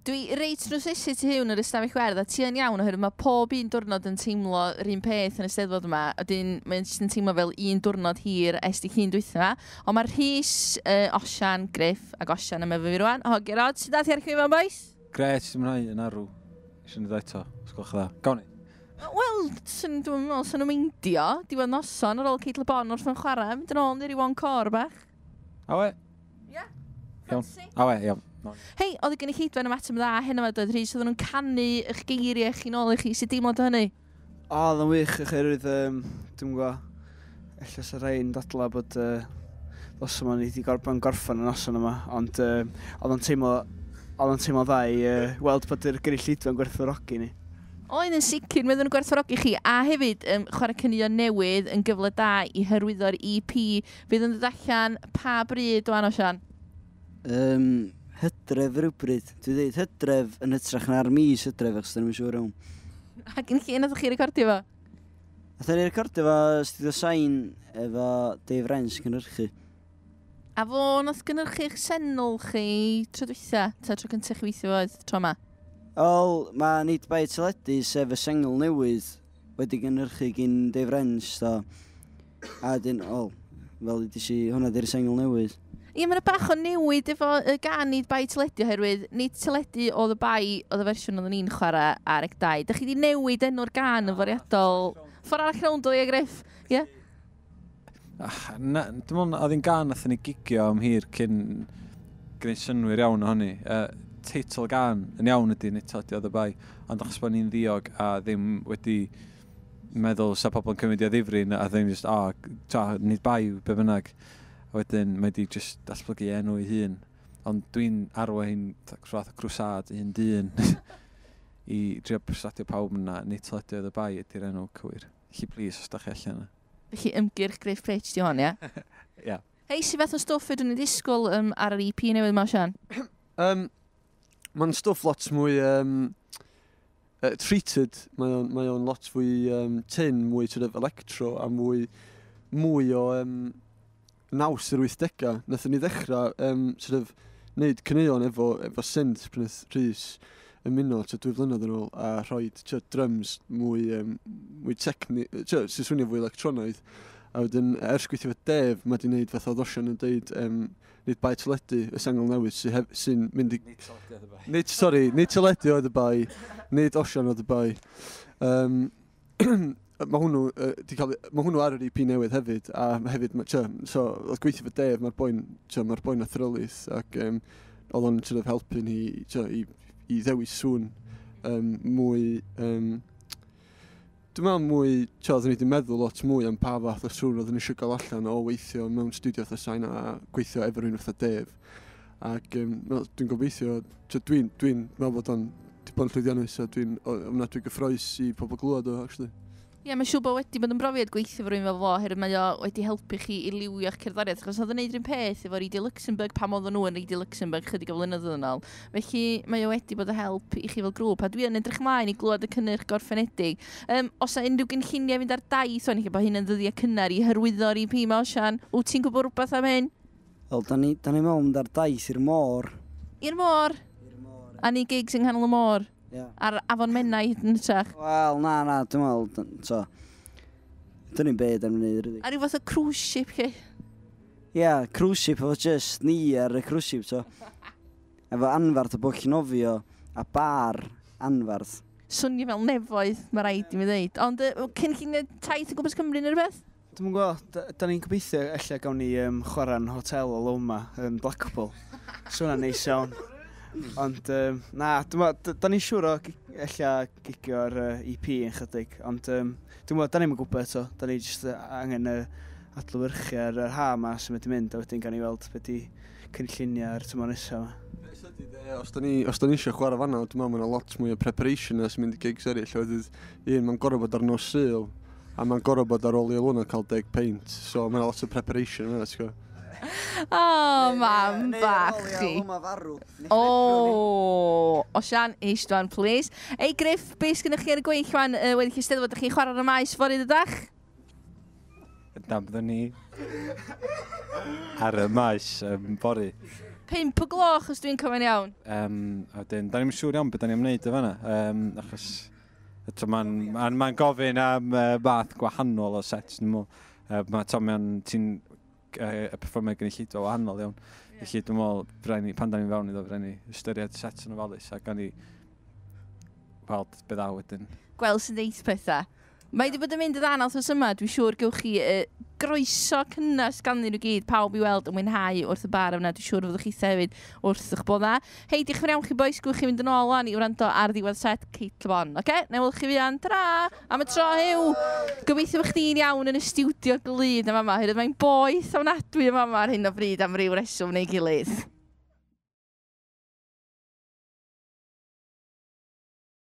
Dwi reit drws tu hewn yr ystafell werdd, a ti yn iawn oherwydd mae pob un diwrnod yn teimlo yr un peth yn y Steddfod yma, a dyn mae'n jyst yn teimlo fel un diwrnod hir ers di hun dwytha yma. Ond mae'r Rhys, Osian, Griff ac Osian yma efo fi rwan. Hogia rod, sut dath i ar llwyfan, boys? Gret, ti'n mwynhau yn arw. Eisiau ni ddod eto, os gwelwch dda. Gawn ni. Wel, dwi'n meddwl, sy'n nhw'n meindio, diwedd noson ar ôl Cate Le Bon wrth yn chwarae, mynd yn ôl i ryw encore bach. A we? Ie. Yeah. Iawn. A we, iawn. Hei, oedd y gynulleidfa yn ymateb dda hyn yma, doedd Rhys, oedden nhw'n canu eich geiriau chi nôl i chi, sut deimlad o hynny? O, oedd o'n wych, oherwydd, dwi'n gwybod, ella sa rhai'n dadla bod noson yma ni wedi gorffen gorffen y noson yma, ond oedd o'n teimlo, oedd o'n teimlo dda i weld bod yr gynulleidfa'n gwerthfawrogi ni. Oedd yn sicr, meddwl nhw'n gwerthfawrogi chi, a hefyd chwarae caneuon newydd yn gyfle da i hyrwyddo'r EP fydd yn dod allan pa bryd o'n Osian? Hydref rhywbryd. Dwi dweud hydref yn hytrach na'r mis hydref, achos dyn nhw'n siŵr iawn. Ac yn lle nath chi recordio fo? Nath ni recordio fo Studio Sain efo Dave Rens cynhyrchu. A fo nath gynhyrchu'ch sengl chi tro dwytha, ta tro cyntaf chi weithio fo oedd tro yma? Wel, mae Nid Bai Teledu, sef y sengl newydd, wedi gynhyrchu gyn Dave Rens, so. A dyn, wel, fel ydys i, hwnna di'r sengl newydd. Ie, mae'n bach o newid efo y gan Nid Bai Teledu oherwydd nid teledu oedd y bai oedd y fersiwn oedden ni'n chwarae ar ec dau. Dych chi wedi newid enw'r gan yn fwriadol? Ffordd arall rownd o ie, Griff? Ie? Na, dwi'n meddwl oedd hi'n gan nathon ni gigio am hir cyn gwneud synnwyr iawn ohoni. Teitl gan yn iawn ydy Nid Teledu Oedd y Bai, ond achos bod ni'n ddiog a ddim wedi meddwl sa pobl yn cymryd i o ddifri, a ddim just, o, ta, nid bai, be bynnag. A wedyn mae di just datblygu enw ei hun. Ond dwi'n arwain fath o crwsad un dyn i drio perswadio pawb yna, Nid Teledu Oedd y Bai ydy'r enw cywir. Felly please, os da chi allan yna. Felly ymgyrch Griff Pritch di hon, ie? Ie. Hei, sy'n fath o stwff ydyn ni'n disgwyl ar yr EP newydd yma, Sian? Mae'n stwff lot mwy treated. Mae o'n, mae o'n lot fwy tyn, mwy sort of electro a mwy, mwy o naws yr 80au. Nathon ni ddechrau sort of, wneud caneuon efo synth pryd nath Rhys ymuno tua 2 flynedd yn ôl a rhoi drums mwy, mwy techni, sy'n swnio fwy electronaidd. A wedyn, ers gweithio efo Dave, mae di wneud fath o Osian yn deud, Nid Bai Teledu, y sengl newydd sy'n sy mynd i... Nid Teledu Oedd y Bai. Nid, sorry, nid Teledu Oedd y Bai, nid Osian Oedd y Bai. Mae hwnnw, di cael, mae hwnnw ar yr EP newydd hefyd, a hefyd, ma, tio, so, oedd gweithio efo Dave, mae'r boi'n, tio, mae'r boi'n athrylith, ac oedd o'n sort of helpu ni tio, i ddewis sŵn mwy, dwi'n meddwl mwy, tio, oedden ni wedi meddwl lot mwy am pa fath o sŵn oedden ni eisiau gael allan o weithio mewn studio fatha Sain a gweithio efo rhywun fatha Dave. Ac dwi'n gobeithio, tio, dwi'n dwi meddwl bod o'n di bod yn llwyddiannus a dwi'n ofnadwy gyffrous i pobl glywed o, actually. Ie, yeah, mae'n siŵr bod wedi bod yn brofiad gweithio efo rhywun fel fo, oherwydd mae o wedi helpu chi i liwio'ch cerddoriaeth, achos oedd o'n neud yr un peth efo Radio Luxembourg pam oedden nhw yn Radio Luxembourg chydig o flynyddoedd yn ôl. Felly mae o wedi bod o help i chi fel grŵp, a dwi yn edrych mlaen i glywed y cynnyrch gorffenedig. Os yna unrhyw gynlluniau fynd ar daith, o'n i bod hyn yn ddyddiau cynnar i hyrwyddo'r EP ma, Osian. Wyt ti'n gwybod rhywbeth am hyn? Wel, da ni, da ni mewn mynd ar daith i'r môr. I'r môr? I'r môr. A ni gigs yng nghanol y môr? Yeah. Ar Afon Menai hyd yn hytrach. Wel, na, na, dwi'n meddwl, so, dyn ni'n byd am wneud, rili. A rhyw fath o cruise ship, chi? Ie, yeah, cruise ship efo just ni ar y cruise ship, so. Efo anfarth o bwll nofio a bar anfarth. Swnio fel nefoedd, mae rhaid i mi ddeud. Ond cynlluniau taith o gwmpas Cymru neu rhywbeth? Dwi'm yn gwybod, da, da ni'n gobeithio ella gawn ni chwarae'n hotel o Loma yn Blackpool. So hwnna'n neis iawn. Ond na, dwi'n da ni'n siŵr o ella gigio'r EP yn chydig, ond dwi'n meddwl, da ni'm yn gwybod eto, da ni jyst angen adlewyrchu ar yr ha ma sy'n mynd i mynd, a wedyn gawn ni weld be di cynlluniau ar tymor nesaf yma. Os da ni, os da ni eisiau chwarae fanna, dwi'n meddwl mae yna lot mwy o preparation na sy'n mynd i gigs eraill. Oherwydd, un, mae'n gorfod bod ar nos Sul, a mae'n gorfod bod ar ôl i Alona cael 10 peint. So mae yna lot o preparation yna, ti'n gwybod? O, mam bach chi. Neu farw. O, Osian, eistedd please. Ei, Griff, beth sgynnych chi ar y gweill wan wedi chi Steddfod, ydych chi'n chwarae ar y maes fory dydach? Na, byddwn ni ar y maes fory. 5 o gloch, os dwi'n cofio'n iawn. A wedyn, da ni'n siŵr iawn beth da ni'n wneud o fanna. Achos eto mae'n ma gofyn am math gwahanol o sets, dwi'n meddwl. Mae Tomian, ti'n y perfformiad gynulleidfa wahanol iawn. Felly dwi'n meddwl, rhaid ni, pan da ni'n fewn iddo, rhaid ni ystyried sets yn ofalus a gan ni weld be ddaw wedyn. Gweld sy'n neis pethau. Mae wedi bod yn mynd yn dda wythnos yma, dwi'n siŵr gewch chi groeso cynnes ganddyn nhw gyd, pawb i weld yn mwynhau wrth y bar yna, dwi'n siŵr fyddwch chi hefyd wrth eich bodda. Hei, diolch yn fawr iawn chi bois, gewch chi fynd yn ôl wan i wrando ar ddiwedd set Cate Le Bon, oce? Okay? Na i weld chi fuan, tra! Am y tro, Huw! Gobeithio bod chdi'n iawn yn y stiwdio glud yma, oherwydd mae'n boeth ofnadwy yma ar hyn o bryd am ryw reswm neu gilydd.